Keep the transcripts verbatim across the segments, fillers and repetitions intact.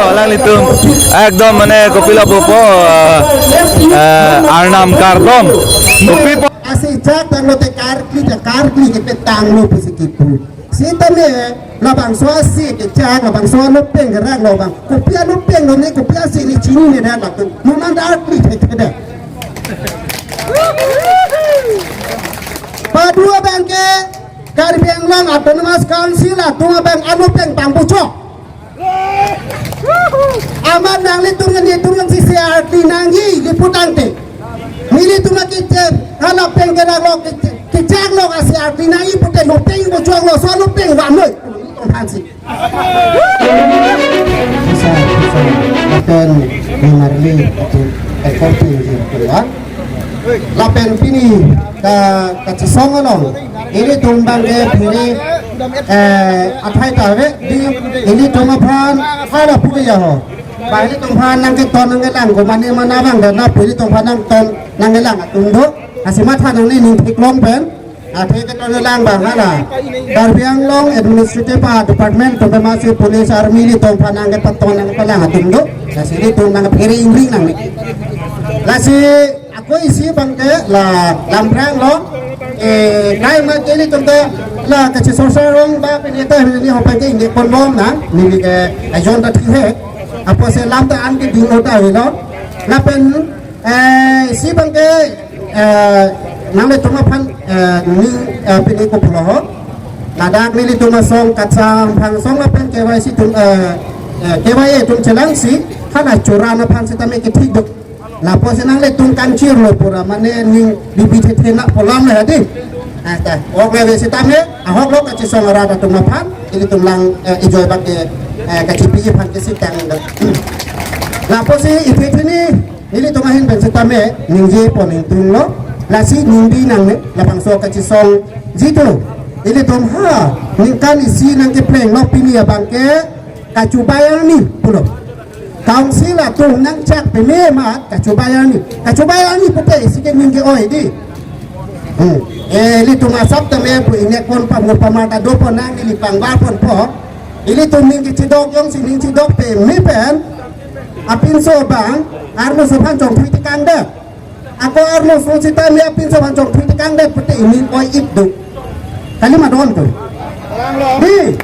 Alanglitum ekdom mane kopilo pupo, eh, eh, arnam kardom. Kopi po. Asi jak tanglo te karkli, te karkli ke petanglo pusi kipu. Sitame labangso asi kejak, labangso alopeng kerak lo bang. Kopi alopeng lo ne, kopi asi ne chinine dak latum. Nonang darkli thekthedek. Padua abangke Karbi Anglong Autonomous Council atum abang alopeng pangbuchok. Amat nanglitum nelitum nang C C R T nangji, diputangte. Nelitum ke, hala peng kerak lo, ke, kejak lo ka C R T nangji pute lopeng buchok lo, so lopeng vanoi. Tongphansi. Bisa, bisa. Akan mengarli itu ekor tinggi keluar. Lapen pini ka, kachesong along ilitum abangke phere, eh, athai ta ave, di ilitum aphan hala puya ho. Ba ilitum aphan nangketon nangkelang ko mane mana abang dan na pu ilitum aphan nangton nangkelang atum do. Asi matha nangne ning theklong pen. Athe keton lang abang hala Karbi Anglong Administrative Department, atum pen masi police, army ilitum aphan nangkepaton nangkelang atum do. Lasi ilitum nangphere ingring nangne. Lasi ako isi abangke la Lamprang along, eh, kai ma ke ilitum ta la kachesong sarong ba pini ta hini ho abangke ingkon bom nang, neli ke ajon ta thik he. Apotsi lam ta an ke ding lo ta avelo. Lapen, eh, isi abangke, eh, nanglitum aphan, eh, ning, eh, pini kopulo ho. Ladak nelitum asong kacham phangsong lapen K Y C atum, eh, eh, K Y A atum chelangsi, hala chora na aphan sitame kethik do. Lapusi nanglitum kangchir lo pura mane ning bibi thethe na polam le hadi. Ah, ta. Ok le sitame, ahok lo kachesong arat atum aphan, ilitum lang, eh, ejoi abangke, eh, kachipi aphan kesitang do. Lapusi ithi thini, ilitum ahin pen sitame, ningjepo ningtunglo, lasi ningdi nangne, labangso kachesongji atum. Ilitum ha, ningkan isi nangkeplenglo pini abangke, kachubai arni pulo. Council atum nangchak peme amat kachubai arni. Kachubai arni pute isi ke ning ke-oi di. Hmm. Eh, ilitum asap tame pu ingkon pamur pamar ta dopo nang ili pangbar ponpo. Ilitum ning kechedok jongsi ning chedok peme pen. Apinso abang, arloso aphan chongthui tekang det. Ako arloso sitame apinso aphan chongthui tekang det pute ning oi-ip do. Kalima don tu. Di.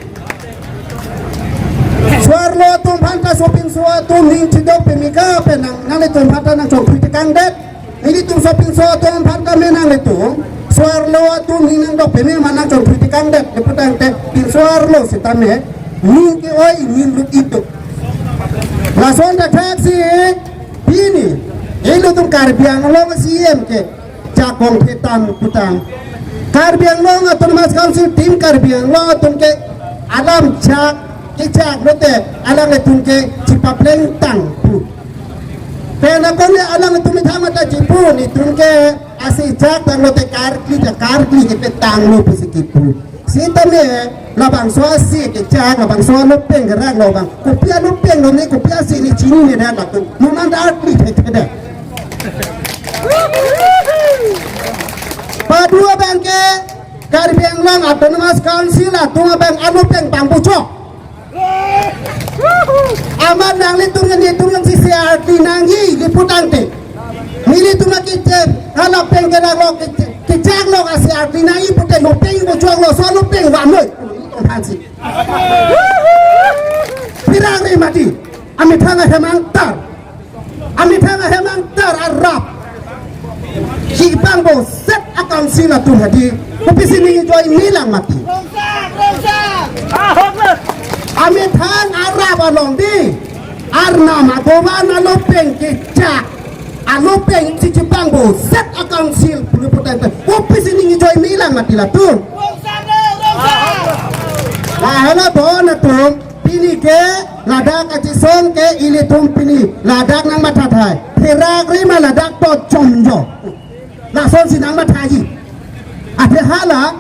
So-arlo atum aphan ta sopinso atum ning chedok peme ka pen nang, nanglitum aphan ta nangchongthui tekang det. Nelitum sopinso atum aphan ta me nanglitum. So-arlo atum ning nangdok peme ma nangchongthui tekang det. Diputangte pinso arlo sitame ning ke-oi ning lut-ip do. Lason ta thaksi. Pini, ilitum Karbi Anglong C M ke, chakong phetan putang. Karbi Anglong Autonomous Council, Team Karbi Anglong atum ke, alam chak, kechak lote, alanglitum ke, chipapleng tang pu. Pen akon le alanglitum ithang mata chipu, nelitum ke, asi chak tanglote karkli, karkli kepetanglo pusi kipu. Sitame labangso asi kechak, labangso alopeng kerak lo bang. Kopi alopeng lo ne, kopi asi ne chinine dak latum. Nonang darkli thekthedek. Padua abangke Karbi Anglong Autonomous Council atum abang alopeng pangbuchok. Amat nanglitum nelitum nang C C R T nangji diputangte. Nelitum akite, hala peng kerak lo ke, kejak lo ka C R T nangji pute lopeng buchok lo, so lopeng vanoi. Tongphansi. Pirang ri mati. Amethang ahem angtar. Amethang ahem angtar arap. Chibang bo set a-council atum hadi. Kopisi ning ejoi milang mati. Amethang arap along di. Arnam adovan alopeng kechak. Alopeng si chibang bo set a-council pulu putang. Kopisi ning ejoi milang mati latum. Lahelo don atum. Pini ke ladak kachesong ke ilitum pini ladak nangmatha thai. Therak ri ma ladak to chomjo. Lasonsi nangmathaji. Athe hala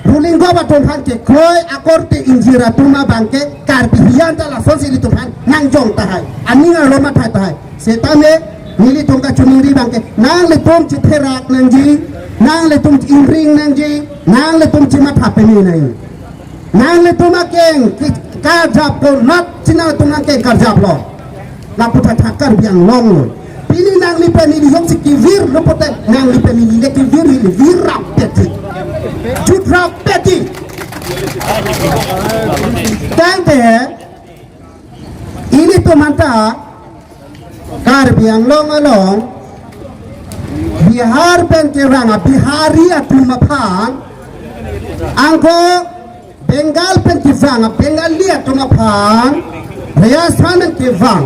ruling government atum aphan kekroi akorte ingjir atum abangke Karbi hiyan ta lasonsi ilitum aphan nangjong tahai. Aning arlo matha tahai. Setame nelitum kachiningri abangke nanglitum chitherak nangji, nanglitum ingring nangji, nanglitum chimatha peme nangji. Nanglitum akeng, ke, Karjap konat si nangtum nangke karjaplo. Lapu thathak Karbi Anglong lo. Pini nangli pen ili jongsi kevir lo pote nangli pen ili le kevir ili vir rap peti. Jut rap peti. Tangte ilitum anta Karbi Anglong along Bihar pen kevang a Bihari atum aphan, angko Bengal pen kevang a Bengali atum aphan, Rajasthan pen kevang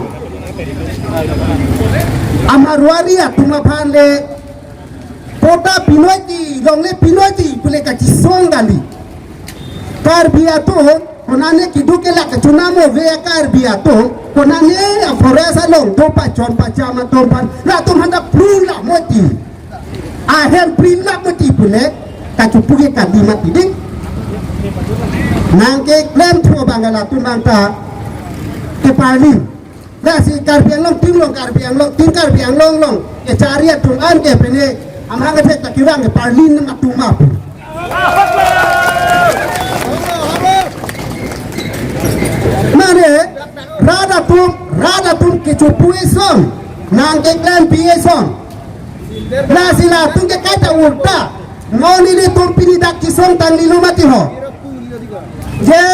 a Marwari atum aphan le patta pinoi ti, longle pinoi ti pule kachisong kali. Karbi atum konane keduk ke la kachunam ave a Karbi atum, konane a forest along do pachon pacham atum aphan, latum aphan ta pru la mati. Ahem pru la mati pule kachipu ke kali mati ding. Nangkeklem tho abang latum abang ta keparlin. Lasi Karbi Anglong tim along, Karbi Anglong tim, Karbi Anglong along kechari atum an ke pene amahang kethek ta kevang ke parlin atum apu. Mane rat atum, rat atum kechipu eson, nangkeklempi eson. Lasi latum ke kaita ulta. Mo nelitum pini dak kesung tanglo mati ho. Je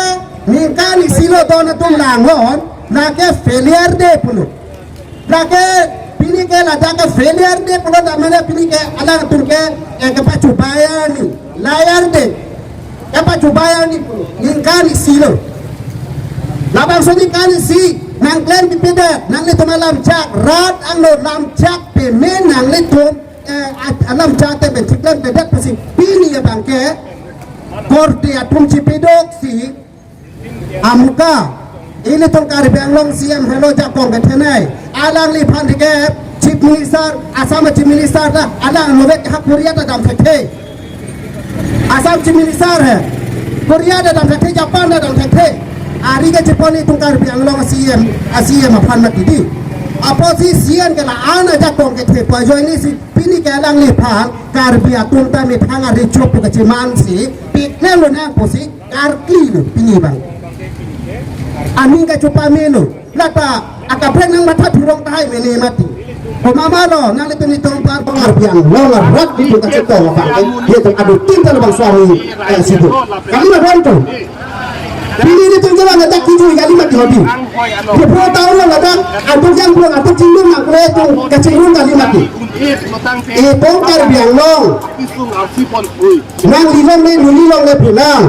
ningkan isi lo don atum langlon, lake failure day pulo. Lake pini ke ladak ke failure day pulo, ta mane pini ke alangtum ke, eh, kepachubaya ni, liar day. Kepachubaya ni pulo. Ningkan isi lo. Labangso ningkan isi nangklempipedet, nanglitum alam chak, rat angno lam chak peme nanglitum, eh, at-, alam chak te pen chiklempedet pusi pini abang ke korte atum chipedoksi amuka. Ilitum Karbi Anglong C M helo jakong kethenei. Alangliphan ke Chief Minister, Assam Chief Minister ta alang novek ha Korea ta dam thekthe. Assam Chief Minister he. Korea ta dam thekthe, Japan ta dam thekthe. Ari kechepon itum Karbi Anglong C M, a C M aphan mati di. Apotsi C M ke la-an ajakong kethe pu ajoine si pini ke alangliphan Karbi atum ta methang ari chop pu kachemansi pikne lo nang pusi karkli lo pini abang. Aning kachepame lo. Lata akaprek nangmatha thurong tahai mene mati. Komama lo nanglitum itum par Karbi Anglong arat di duka chetong abang. Ye tu adu tin ta labangso ami, eh, sibu. Kami na don tu. Pini ilitum ke bang adak kiju kali mati hodi. Di pro taun lo ladak, atuk yang pro, atuk chinglung nang kule tu kachinglung kali mati. Itum Karbi Anglong. Nanglilong le, nulilong le pulang.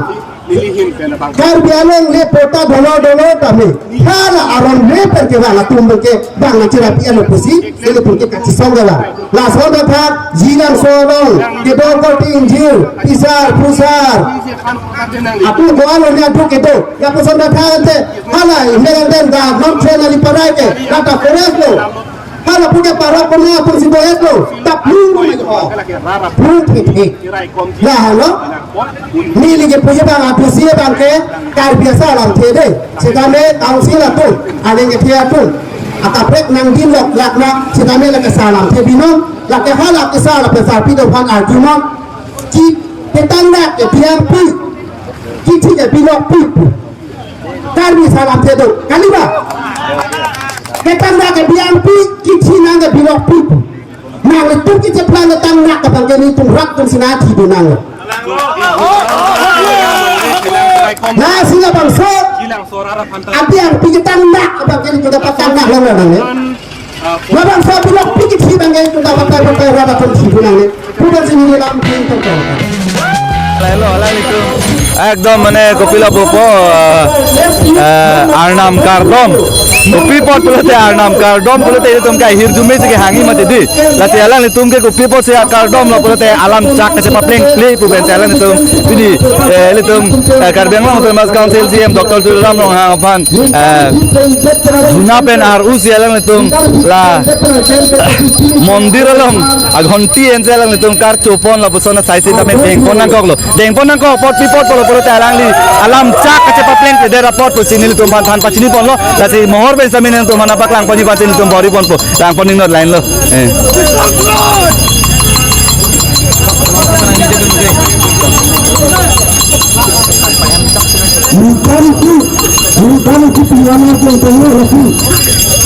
Karbi Anglong le patta dolo dolo tame. Hala aron le pen kevang atum ke bang na chirapi alo pusi, ilitum ke kachisong kevang. Lason athak, Jilangso along kedo, Korte Ingjir, Pisar, Pusar. Atum ko alo ni atum kedo. Lapuson athak ante, hala, Megang Den, da, non tren ali parai ke, lata forest lo. Hala punya para puna atum si boyet lo. Tap lu mai ho. Lu thik thik. Ya, no? Neli kepu abang atum si abang ke Karbi asalamthe de. Setame council atum, aling kethe atum. Akaprek nangdin lok lakna, setame lake salamthe binong, lake hala kesa lake sapi do phan argument. Ki petang dak ke biang pi. Kithi ke bilok pi. Karbi salamthe do. Kali ba? Ketang dak ke biang pi, kithi nang ke bilok pi. Nanglitum kicheplang ketang dak abang ke nelitum rat atum si nangthi do nang. Na si labangso. Abiang pi ketang dak abang ke nelitum dapat tang dak lo nang. Labangso bilok pi kithi abang ke nelitum dapat tang dak lo nang. Putar sini dalam pintu. Lailo, lailo itu. Ekdom mane kopilo pupo, eh, eh, arnam kardom. Kopi apot pulote arnam kardom pulote ilitum ke ahirjume si kehangji mati di. Lasi alanglitum ke kopi apot si akardom lo pulote alam chak kachepaplengple pu pen si alanglitum. Pini, eh, ilitum, eh, Karbi Anglong Autonomous Council C M Doctor Tuliram Ronghang aphan, eh, juna pen ar-u si alanglitum la, eh, mondir along aghonti en si alanglitum karchopon lapuson asai sitame dengpon nangkoklo. Dengpon nangkok apot pi apot pulo pulote alangli alam chak kachepaplengpledet apot pusi nelitum aphan than pachiniponlo. Lasi mohor pen sitame nelitum aphan paklang ponji aphan si nelitum bor-iponpo. Langpon ingnot line lo. Eh. Bukan itu. Ningkan isi pi wan wan pon pon lo lasi.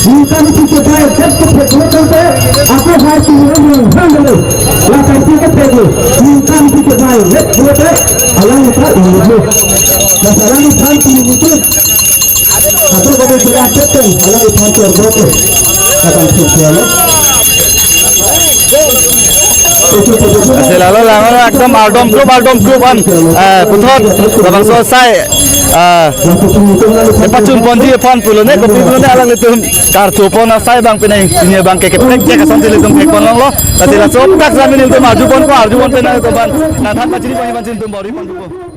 Ningkan isi ke bai tet ke phet lo tangte. Ako har pi wan wan han lo. La tangte ke phet lo. Ningkan isi ke bai tet lo te. Alang ta ulu lo. La salang than pi lo te. Ako ko bai pura tet te. Alang than ke ordo te. Kadang sukse lo. Lasi lalo lang ekdom ardom klup ardom klup an, eh, puthot labangso asai, eh, kepachun ponji aphan pulo ne kopi pulo ne alanglitum karcho pon asai abang penang pini abang ke keprek ke asonsi ilitum thek pon longlo. Lasi laso tak sami nelitum arju pon ko arju pon penang ilitum aphan nangthan pachini pon aphan si nelitum bor-i pon ko.